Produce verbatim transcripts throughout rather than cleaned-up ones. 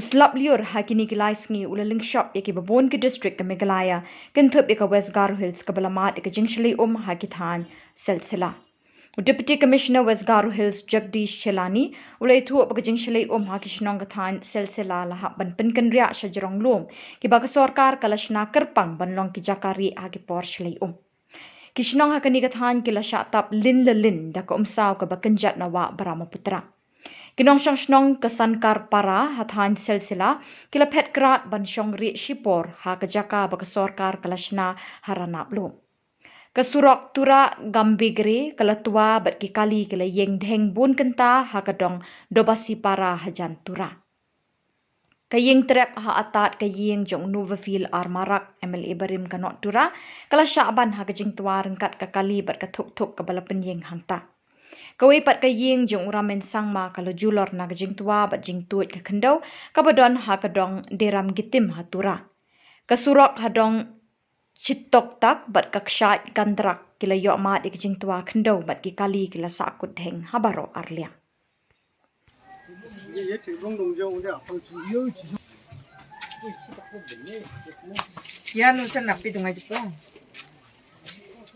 Slap liur ha kine ki lai sngi u la lyngshop ïa kiba bun ki district ka Meghalaya, kynthup ïa ka West Garo Hills kaba la mad ïa ka jingshlei um ha ki thaiñ silsila. U Deputy Commissioner West Garo Hills Jagdish Chelani u la ïathuh ba ka jingshlei um ha ki shnong ka thaiñ silsila la hap ban pynkynriah sha jrong lum kiba ka sorkar ka la shna kyrpang ban long ki jaka rieh ha ki por shlei um. Ki shnong ha kane ka thaiñ ki la shah tap lin la lin da ka umsaw kaba kynjat na wah Brahmaputra. Ki nongshong shnong ka Sankar Para ha thaiñ silsila ki la phet krad ban shong rieh shipor ha ka jaka ba ka sorkar ka la shna ha ranab lum. Ka surok Tura Gambegre ka la twa bad ki kali ki la ïeng dheng bun kynta ha ka dong Dobasi Para hajan Tura. Ka ïing trep ha atad ka ïing jong u Novafield R Marak, M L A barim ka North Tura, ka la shah ban ha ka jingtwa ryngkat ka kali bad ka thuk thuk kaba la pynïeng hangta. Kawei pat ka ïing jong u Ramen Sangma ka la julor na ka jingtwa bad jingtuid ka khyndew kaba don ha ka dong Deram Gitim ha Tura. Ka surok ha dong Chitoktak bad ka kshaid Gandrak ki la ïoh mad ïa ka jingtwa khyndew bad ki kali ki la sahkut dheng ha baroh arliang. Ïa nu sa napi tu ngai jepang.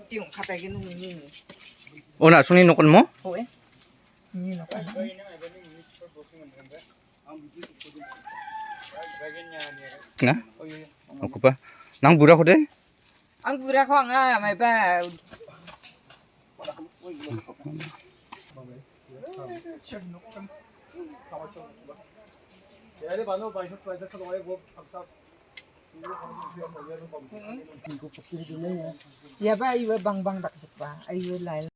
Tiung kata ïa nu ni. Oh, na suni nokon mo? Oh, eh. Ni nokon. Na? Oku pa. Nang bura ko de? Ang bura ko nga mai ba. Ya ba iwa bang bang dak ba. Iwa lai.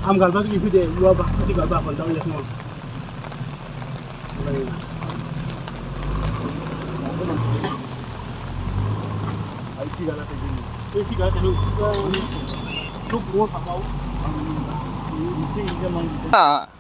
Am galbak ihu de, lua bak, ti galbak, kon tau ya semua. Ai ti galak lagi. Ai ti galak lagi. Lu gua tak mau. Mesti dia mau. Ah.